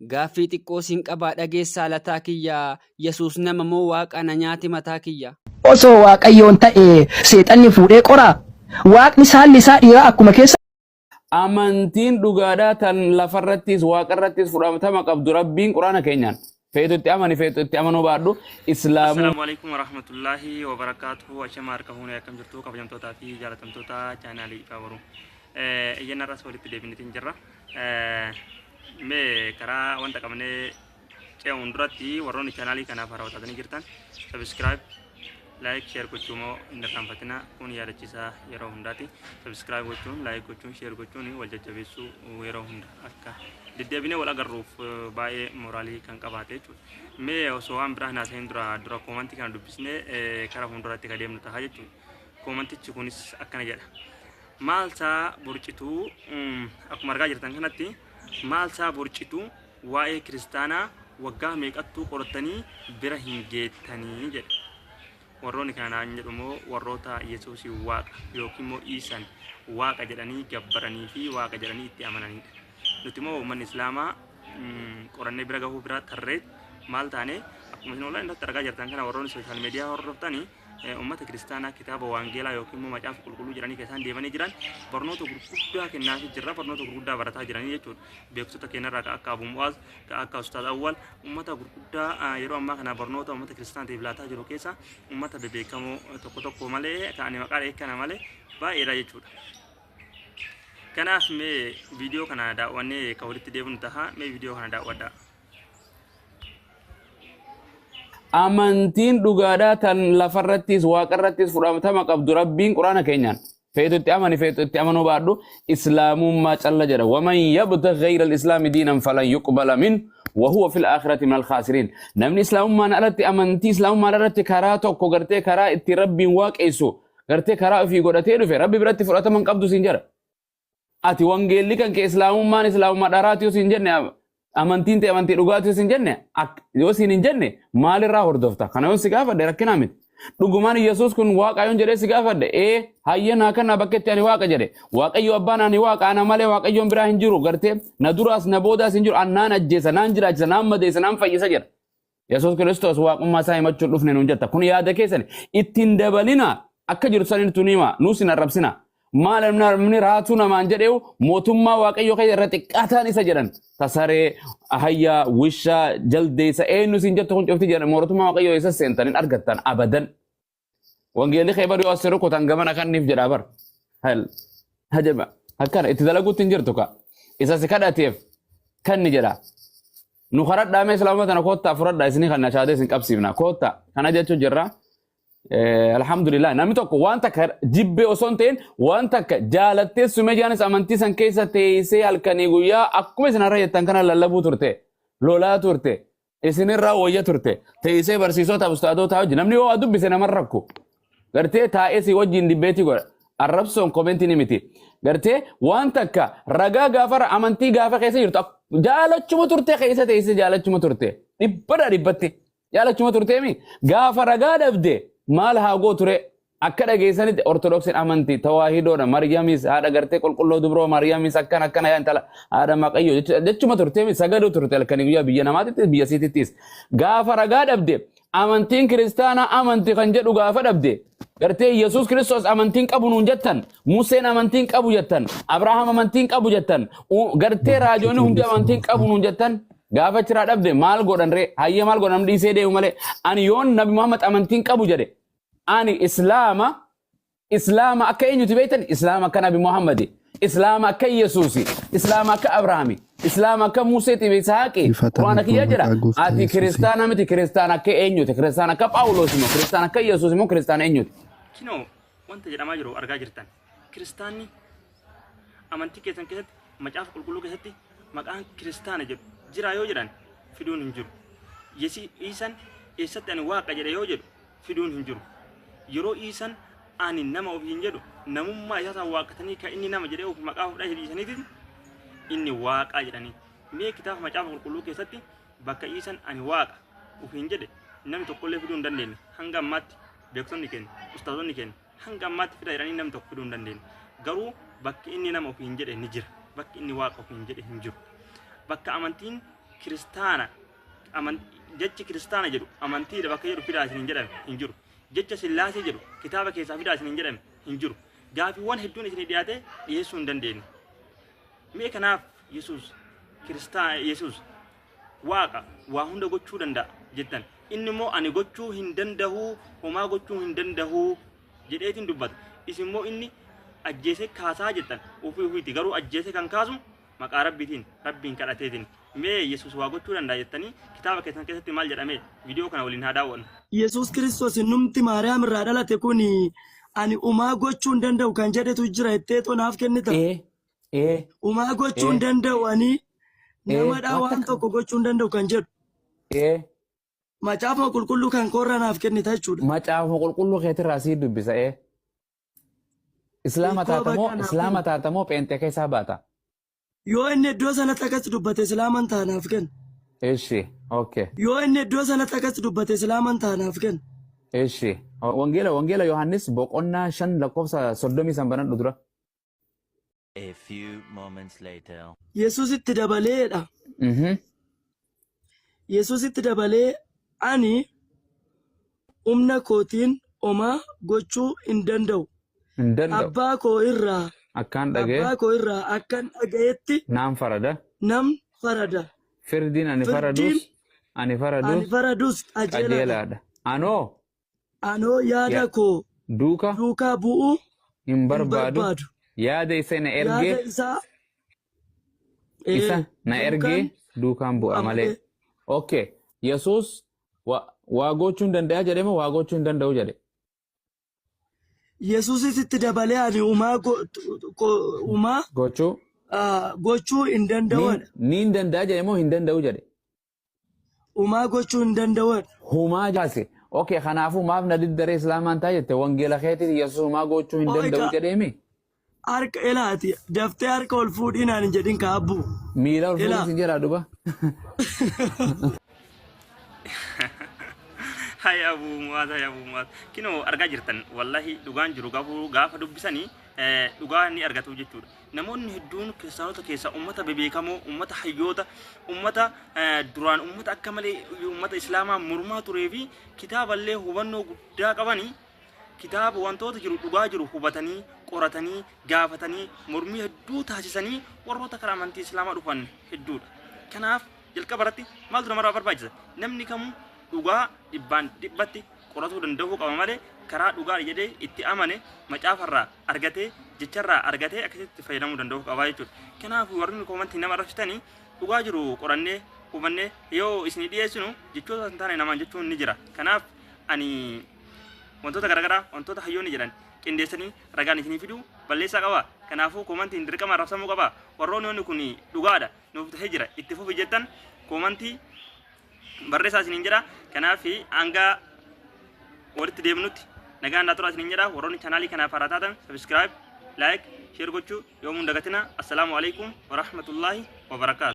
Gaaffii xiqqoo sin qabaa dhageessaa lataa kiyya Yesuus nama moo waaqa na nyaate mataa kiyya. Osoo Waaqayyoon ta'ee seexanni fuudhee qoraa? Waaqni saalli isaa dhiiraa akkuma keessa Amantiin dhugaadhaa tan lafarrattis waaqarrattis fudhatama qabdu Rabbiin Quraana keenyaan feetu itti amani feetu itti amanuu baadhu Islaamummaa. Assalaamu alaikum warahmatullaahi wabarakaatuhu. Ashama harka fuunee, akkam jirtu kabajamtootaa fi jaalatamtoota chaanaalii Ifaa Boruu? Iyyannaa irraas walitti deebinitiin jirra. Mee karaa wanta qabnee ce'uun duratti warroonni chaanaalii kanaaf haarawaa taatanii jirtan subscribe, like, share gochuu immoo hin irraanfatina. Kun yaadachiisaa yeroo hundaati. Subscribe gochuun, like gochuun, share gochuun wal jajjabeessuu yeroo hunda akka deddeebinee wal agarruuf baay'ee mooraalii kan qabaate jechuudha. Mee osoo waan biraa hin haasa'iin dura dura koomantii kana dubbisnee karaa fuulduraatti kan deemnu ta'a jechuudha. Koomantichi kunis akkana jedha. Maal saa borcituu, akkuma argaa jirtan kanatti, maal saa borcituu, waa'ee kiristaanaa waggaa meeqattuu qorattanii bira hin geettanii jedhe. Warroonni kana naan jedhu immoo warroota Yesuusiin waaqa yookiin immoo Iisan waaqa jedhanii gabbaranii fi waaqa jedhanii itti amananidha. Nuti immoo uummanni Islaamaa qorannee bira gahuu bira tarree maal taane? Akkuma isin online irratti argaa jirtan kana, warroonni sooshaal miidiyaa hordoftanii, ummata kiristaanaa kitaaba waangeelaa yookiin immoo macaafa qulqulluu jedhanii kan isaan deemanii jiran barnoota gurguddaa kennaafii jirra, barnoota gurguddaa barataa jiranii jechuudha. Beektota keenyarraa kan akka Abu Mu'aaz, kan akka Ustaaz Awwal, ummata gurguddaa yeroo ammaa kana barnoota ummata kiristaanaatiif laataa jiru keessa ummata bebeekamoo tokko tokko malee, kan ani maqaa dha'e kana malee baay'eedha jechuudha. Kanaaf mee viidiyoo kana daawwannee kan walitti deebinu taha. Mee viidiyoo kana daawwadhaa. Amantiin dhugaadhaa tan lafarrattis waaqarrattis fudhatama qabdu Rabbiin Quraana keenyaan feetu itti amani feetu itti amanuu baadhu Islaamummaa calla jedha. Waman yabtaghi ghayra al-islaami diinan falan yuqbala min wa huwa fil aakhirati minal khaasiriin. Namni Islaamummaan alatti, amantii Islaamummaan alatti karaa tokko gartee karaa itti Rabbiin waaqessu gartee karaa ofii godhatee dhufe Rabbi biratti fudhatama hin qabdu siin jedha. Ati wangeelli kan kee Islaamummaan Islaamummaa dharaati yoo siin jenne, amantiin ta'e amantii dhugaati yoo siin jenne, yoo siin hin jenne, maalirraa hordofta? Kana yoon si gaafadhe rakkinaa miti. Dhugumaan Yesuus kun waaqa yoon jedhee si gaafadhe, ee hayyee naa kannaa bakka itti ani waaqa jedhe. Waaqayyo abbaan ani waaqa, ana malee waaqayyoon biraa hin jiru, gartee na duraas na boodaas hin jiru, an naan ajjeesa, naan jiraachisa, naan madeessa, naan fayyisa jedha. Yesuus Kiristoos waaqummaa isaa himachuun dhufne nuun jetta. Kun yaada keessan ittiin dabalina, akka jirtu sanitti nu hima, nuus hin arrabsina. Maal namni raatuu namaan jedheewu mootummaa Waaqayyoo keessa irra xiqqaataan isa jedhan. Tasaree, ahayyaa, wishaa, jaldeessa eenyu siin jettu kun cufti jedhan mootummaa Waaqayyoo isa seentan hin argattan abadan. Wangeelli kee bar yoo as rukutan gamana kanniif jedhaa bar. Hal hajaba akkana itti dalaguutti hin jirtu ka. Isa si kadhateef kanni jedha. Nu karadhaa mee islaamuma tana koottaa fudhadhaa, isinii kan nashaadee isin qabsiifna koottaa kana jechuun jirra. Alhamdulillah, namni tokko waan takka jibbee osoo hin ta'in waan takka jaalattee sumejaanis amantii san keessa teessee halkanii guyyaa akkuma isin har'a jettan kana lallabuu turte, lolaa turte, isinirraa wayya turte, teessee barsiisota ustaadotaa wajjin. Namni yoo waa dubbise naman rakku gartee taa'ee si wajjin dibbeetii godha. Arrabsoon komentii ni miti. Gartee waan takka ragaa gaafa amantii gaafa keessa jirtu jaalachuma turte, keessa teessee jaalachuma turte, dhibbadha dhibbatti jaalachuma turteemi. Gaafa ragaa dhabde maal haa gooture? Akka dhageessanitti Ortodoksiin amantii Tawaahidoodha. Maryamis haadha gartee qulqulloo dubroo Maryamis akkana akkana yaa intala haadha Maqayyoo jechuma turteemi, sagaduu turte halkanii guyyaa biyya namaatittis biyya siitittis. Gaafa ragaa dhabde, amantiin kiristaanaa amantii kan jedhu gaafa dhabde, gartee Yesuus Kiristoos amantiin qabu nuun jettan, Museen amantiin qabu jettan, Abrahaam amantiin qabu jettan, gartee raajoonni hundi amantiin qabu nuun jettan, gaafa chiraa dhabde maal godhan ree? Hayyee maal godhan? Namni dhiisee deemu malee. Ani yoon Nabi Muhammad amantiin qabu jedhe, ani Islaama. Islaama akka eenyuti beektan? Islaama akka Nabi Muhammadi, Islaama akka Yesuusi, Islaama akka Abrahaami, Islaama akka Museeti fi Isaaqi. Ifatame Quraana kiyya koo jira. maqaa gooftaa Ati Yesuusiin. kiristaana miti. Kiristaana akka eenyuti? Kiristaana akka Phaawulos immoo, kiristaana akka Yesuus immoo, kiristaana eenyuti? Kinoo wanta jedhamaa jiru argaa jirtan. Kiristaanni amantii keessan keessatti, macaafa qulqulluu keessatti maqaan kiristaana jedhu jira yoo jedhan fiduun hin jiru. Yesi Iisan eessatti ani waaqa jedhe yoo jedhu fiduun hin jiru. Yeroo Iisan ani nama ofiin jedhu, namummaa isaa san waaqatanii kan inni nama jedhee of maqaa of dhahe dhiisaniitiin inni waaqaa jedhanii. Mee kitaaba macaafa qulqulluu keessatti bakka Iisan ani waaqa ofiin jedhe namni tokkollee fiduu hin dandeenye. Hanga ammaatti beektonni keenya, ustaazonni keenya hanga ammaatti fida jedhanii namni tokko fiduu hin dandeenye. Garuu bakki inni nama ofiin jedhe ni jira. Bakki inni waaqa ofiin jedhe hin jiru. Bakka amantiin Kiristaana jechi kiristaana jedhu amantiidha bakka jedhu fidaa isin hin jedhame hin jiru. Jecha sillaasee jedhu kitaaba keessaa fidaa isin hin jedhame hin jiru. Gaafiiwwan hedduun isinii dhiyaate dhiyeessuu hin dandeenye. Mee kanaaf Yesuus kiristaa Yesuus Waaqa waa hunda gochuu danda'a jettan. Inni immoo ani gochuu hin danda'uu homaa gochuu hin danda'uu jedheetiin dubbata. Isin immoo inni ajjeesee kaasaa jettan ofii ofiiti garuu ajjeesee kan kaasu maqaa Rabbiitiin Rabbiin kadhateetiin. Mee Yesuus waa gochuu danda'a jettanii kitaaba keessan keessatti maal jedhamee viidiyoo kana waliin haa daawwannu. Yesuus Kiristoos innumti Maariyaam irraa dhalate kun ani umaa gochuu hin danda'u kan jedhetu jira jetteetoo naaf kennita? Ee. Ee. Umaa gochuu hin Ee. danda'u ani Ee. namadhaa Waan waan takka. tokko gochuu hin danda'u kan jedhu. Ee. Macaafuma qulqulluu kan koorraa naaf kennita jechuudha. Macaafuma qulqulluu keetirraa sii dubbisa ee. Islaama Hiikoo taata moo bakka naaf islaama kenni. taata moo pheenxee keessaa baata? Yoo inni iddoo sanatti akkas dubbate islaaman ta'a naaf kenna. Eshi, okay. Yoo inni iddoo sanatti akkas dubbate islaaman ta'a naaf kenna. Eshi. Wangeela Yohaannis boqonnaa 5 lakkoofsa 30 san banadhu dura. A few moments later. Yesuusitti dabaleedha. Yesuusitti dabalee ani humna kootiin homaa gochuu hin danda'u. Hin danda'u. Abbaa koo irraa Akkaan dhaga'e abbaa koo irraa akkan dhaga'etti naan farada. nan farada. Firdiin ani Firdiin faradus ani ani faradus faradus qajeelaadha. qajeelaadha. Anoo Anoo yaada ya koo duuka duukaa bu'uu hin hin barbaadu. barbaadu. Yaada isa na Yaada ergee isaa isa ee na ergee duukaan duukaan bu'a bu'a malee. malee. Okay. Yesuus waa gochuu hin danda'a jedhe moo waa gochuu hin danda'u jedhe? Yesuusis itti dabalee ani umaa umaa Gochuu gochuu hin danda'uudha. Niin danda'a jedhe moo hin danda'u jedhe? Umaa gochuu hin danda'uudha. Humaa jaase. Okay, kanaafuu maaf na diddaree islaamaan ta'a jette wangeela keetiin Yesuus humaa gochuu hin Oi danda'u ka jedheemi? harka elaati daftee harka ol fuudhii naan hin jedhin ka abbuu. Miila ol fuudhii Elaa. sin jedhaa duba. Hay Abuu Mu'aaz, hay Abuu Mu'aaz. Kinoo argaa jirtan wallahi dhugaan jiru gaafa dubbisanii dhugaa ni argatu jechuudha. Namoonni hedduun kiristaanota keessaa ummata bebeekamoo, ummata hayyoota, ummata duraan ummata akka malee ummata islaamaa mormaa turee fi kitaaballee hubannoo guddaa qabanii kitaaba wantoota jiru dhugaa jiru hubatanii, qoratanii, gaafatanii, mormii hedduu taasisanii warroota karaa amantii islaamaa dhufan hedduudha. Kanaaf jalqaba irratti maaltu namarraa barbaachisa? Namni kamuu dhugaa dhibbaan dhibbatti qoratuu danda'uu qaba malee karaa dhugaa jedhee itti amane macaafarraa argatee jecharraa argatee akkasitti fayyadamuu danda'uu qaba jechuudha. Kanaaf warri koomantii nama arrabsitanii dhugaa jiru qorannee hubannee yoo isinii dhiyeessinu jechoota hin taane namaan jechuun ni jira. Kanaaf ani wantoota garaagaraa wantoota hayyoonni jedhan qindeessanii ragaan isinii fiduu balleessaa qaba. Kanaafuu koomantiin dirqama arrabsamuu qaba. Warroonni wanni kun dhugaadha nuuf tahee jira itti fufi jettan koomantii barreessaa isiniin jedha. Kanaaf hanga walitti deemnutti nagaan naa turaa isiniin jedha. Warroonni chaanaalii kanaaf haaraa taatan subscribe, like, share gochuu yoomuu hin dagatina. Assalaamu alaikum warahmatullaahi wabarakaatu.